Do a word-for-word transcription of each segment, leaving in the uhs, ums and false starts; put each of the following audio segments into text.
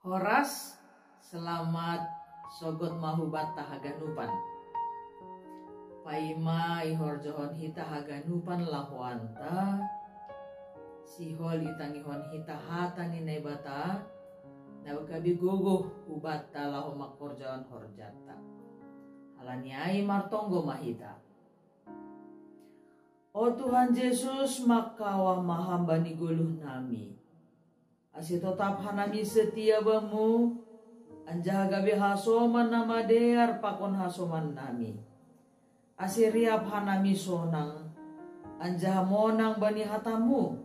Horas, selamat sogot ma hubatta haganupan. Paima ihorjohon hita haganupan lahoanta, sihol itangihon hita hata ni Naibata, na gabe gogoh hubatta laho mangkorjahon horjanta. Halani ai martonggo ma hita. O Tuhan Jesus, mangkawa ma Ham bani goluh nami. Ase totap hanami setia Bamu, anjaha gabe hasoman na madear pakon hasoman nami. Ase riap hanami sonang, anjaha monang bani hataMu.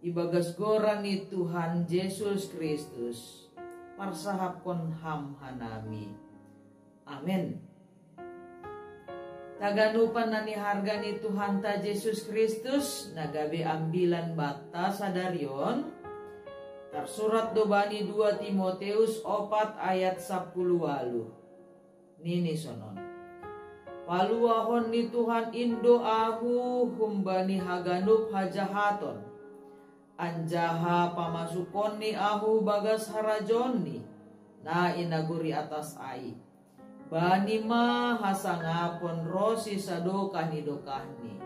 Ibagas goran ni Tuhan Jesus Kristus, parsahapkon Ham hanami. Amen. Taganupan na niharga ni Tuhanta Jesus Kristus, na gabe ambilan banta sadari on, tarsurat do bani dua Timoteus opat ayat sapuluh waluh. Nini sonon: Paluahon ni Tuhan in do ahu humbani haganup hajahaton, anjaha pamasukonNi ahu bagas harajaonNi, na i nagori atas ai. Bani ma hasangapon ronsi sadokah ni dokahni.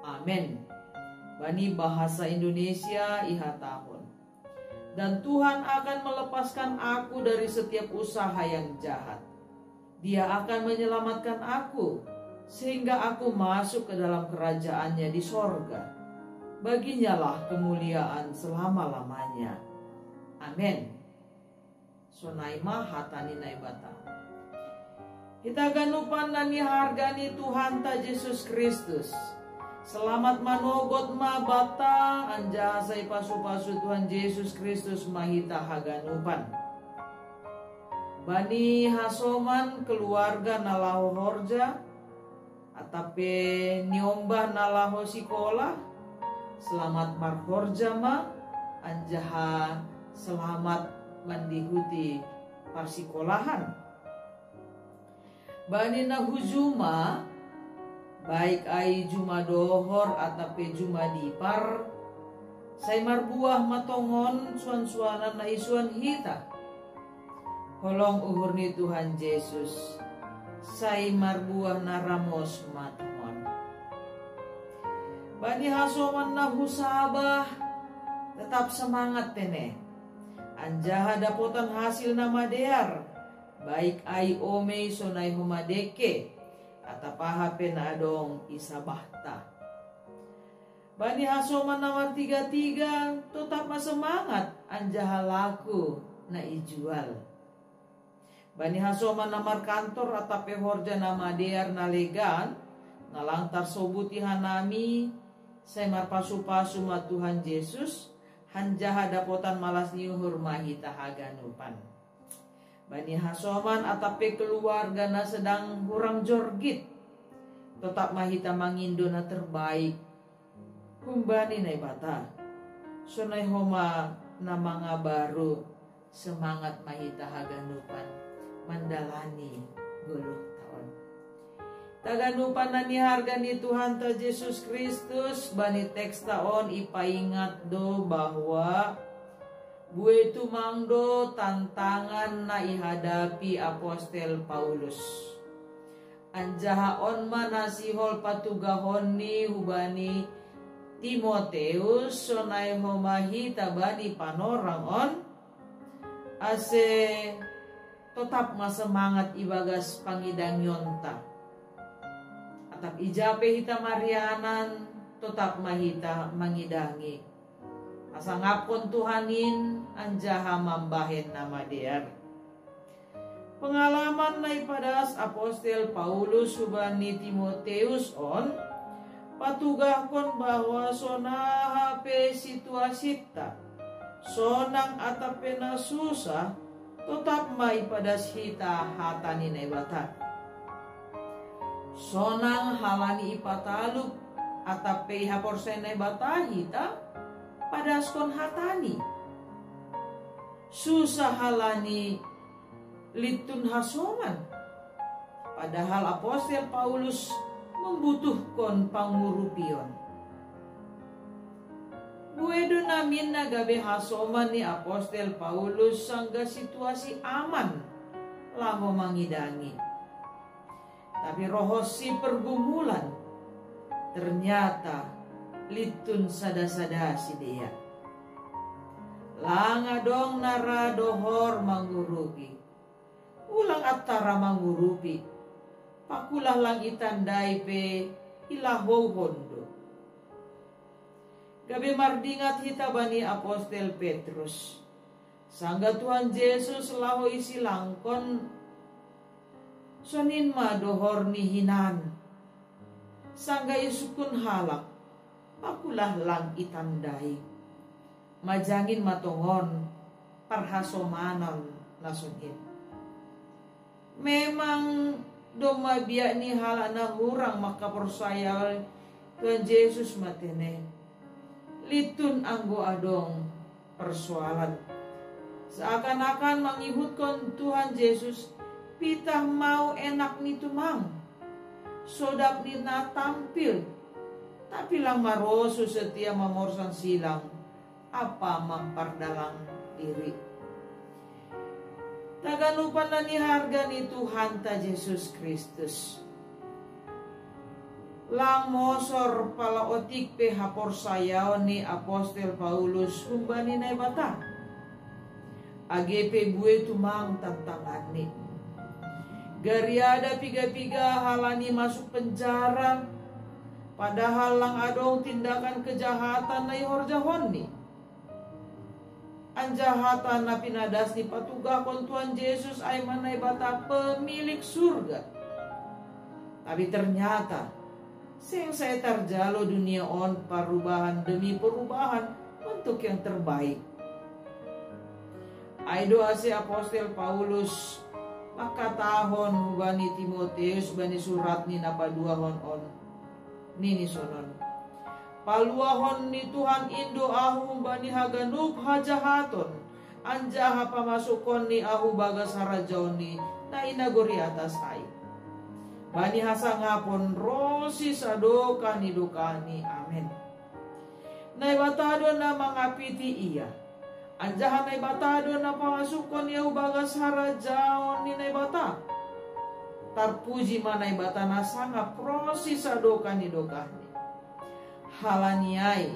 Amen. Bani bahasa Indonesia ihatahon: Dan Tuhan akan melepaskan aku dari setiap usaha yang jahat. Dia akan menyelamatkan aku, sehingga aku masuk ke dalam kerajaannya di sorga. Baginyalah kemuliaan selama-lamanya. Amen. Sonai ma hata ni Naibata. Hita ganupan na niharga ni Tuhanta Jesus Kristus. Selamat manogot ma banta, anjaha sai pasu-pasu Tuhan Jesus Kristus ma hita haganupan. Bani hasoman keluarga na laho horja, atap pe niombah na laho sikola, selamat marhorja ma, anjaha selamat mandihuti parsikolahan. Bani na hu juma, baik ai juma dohor atap pe juma dipar, sai marbuah ma tongon suan-suanan na isuan hita. Holong uhur ni Tuhan Jesus, sai marbuah na ramos ma tongon. Bani hasoman na hu Sabah, tetap semangat tene. Anjaha dapotan hasil na madear, baik ai omei sonai homa dengke, atap aha pe na adong i Sabahta. Bani hasoman na martiga-tiga, totap ma semangat anjaha laku na ijual. Bani hasoman na markantor atap pe horja na madear na legan, na lang tarsobuti hanami, sai marpasu-pasu ma Tuhan Jesus, anjaha dapotan malas ni uhur ma hita haganupan. Bani hasoman atap pe keluarga na sedang hurang jorgit, totap ma hita mangindo na terbaik humbani Naibata. Sonai homa na mangabaru semangat ma hita haganupan mandalani goluh taon. Taganupan na niharga ni Tuhanta Jesus Kristus, bani teksta on ipaingat do bahwa buei tumang do tantangan na ihadapi apostel Paulus. Anjaha on ma na sihol patugahonni hubani Timoteus sonai homa hita bani panorang on, ase totap ma semangat ibagas pangidangionta. Atap ija pe hita marianan, totap ma hita mangidangi. Hasangapkon Tuhan in anjaha mambahen na madear. Pengalaman na ipadas apostel Paulus hubani Timoteus on patugahkon bahwa sonaha pe situasinta, sonang atap pe na susah, totap ma ipadas hita hata ni Naibata. Sonang halani ipataluk atap pe ihaporseai Naibata hita, padaskon hatani. Susah halani lintun hasoman. Padahal apostel Paulus membutuhkon pangurupion. Bue do naminna gabe hasoman ni apostel Paulus sangga situasi aman laho mangidangi. Tapi rohosi pergumulan, ternyata lintun sada-sada sidea. Lang adong na ra dohor mangurupi. Ulang antara mangurupi, pakulah lang itandai pe ilahouhon do. Gabe mardingat hita bani apostel Petrus. Sangga Tuhan Jesus laho isilangkon, sonin ma dohor ni hinan. Sangga isungkun halak, pakulah lang itandai. Majangin ma tongon parhasomanon na sonin. Memang domma biak ni halak na hurang mangkaporsaya Tuhan Jesus matene. Lintun anggo adong persoalan. Seakan-akan mangihutkon Tuhan Jesus, pitah mau enak ni tumang. Sodap ni na tampil. Tapi lang marosu setia mamorsan silang apa mampardalang diri. Taganupan na niharga ni Tuhanta Jesus Kristus. Lang mosor pala otik pe haporsayaon ni apostel Paulus humbani Naibata. Age pe bue tumang tantanganni. Gariada piga-piga halani masuk penjara, padahal lang adong tindakan kejahatan na ihorjahonni. Anjaha na pinadas ni patugahkon Tuhan Jesus ai ma Naibata pemilik surga. Tapi ternyata, seng sai tarjalo dunia on parubahan demi perubahan untuk yang terbaik. Ai do ase apostel Paulus mangkatahon hubani Timoteus bani suratni na paduahon on. Nini sonon. Paluahon ni Tuhan in do ahu humbani haganup hajahaton, anjaha pamasukonni ahu bagas harajaonni na i nagori atas ai. Bani hasangapon ronsi sadokah ni dokahni. Amen. Naibata do na mangapiti ia. Anjaha Naibata do na pamasukkon ia hu bagas harajaon ni Naibata. Tarpuji ma Naibata na sangap ronsi sadokah ni dokahni. Halani ai,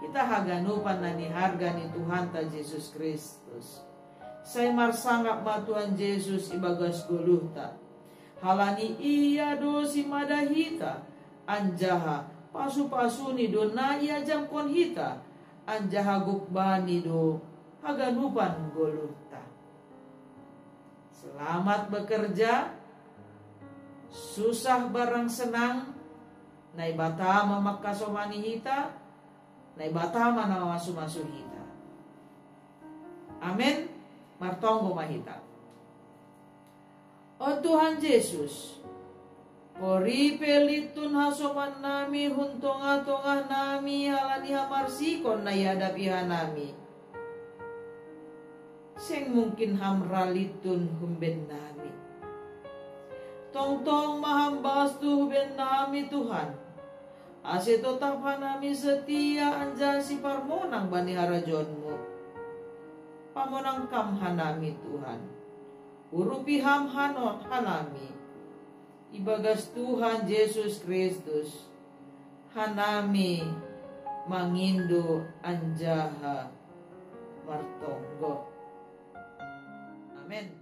hita haganupan na niharga ni Tuhanta Jesus Kristus. Sai marsangap ma Tuhan Jesus ibagas goluhta. Halani ia do simada hita, anjaha pasu-pasuni do na iajamkon hita, anjaha gok bani do haganupan goluhta. Selamat bekerja, susah barang senang, Naibata ma mangkasomani hita, Naibata ma na mamasu-masu hita. Amen. Martonggo ma hita. O Tuhan Jesus, pori pe lintun hasomannami hun tongah-tongahnami halani hamarsikon na iadapi hanami. Seng mungkin Ham ra lintun humbennami. Tongtong ma Ham bastu humbennami Tuhan. Ase totap hanami setia anjaha siparmonang bani harajaonMu. Pamonang Kam hanami Tuhan. Urupi Ham hanon hanami. Ibagas Tuhan Jesus Kristus, hanami mangindo anjaha martonggo. Amen.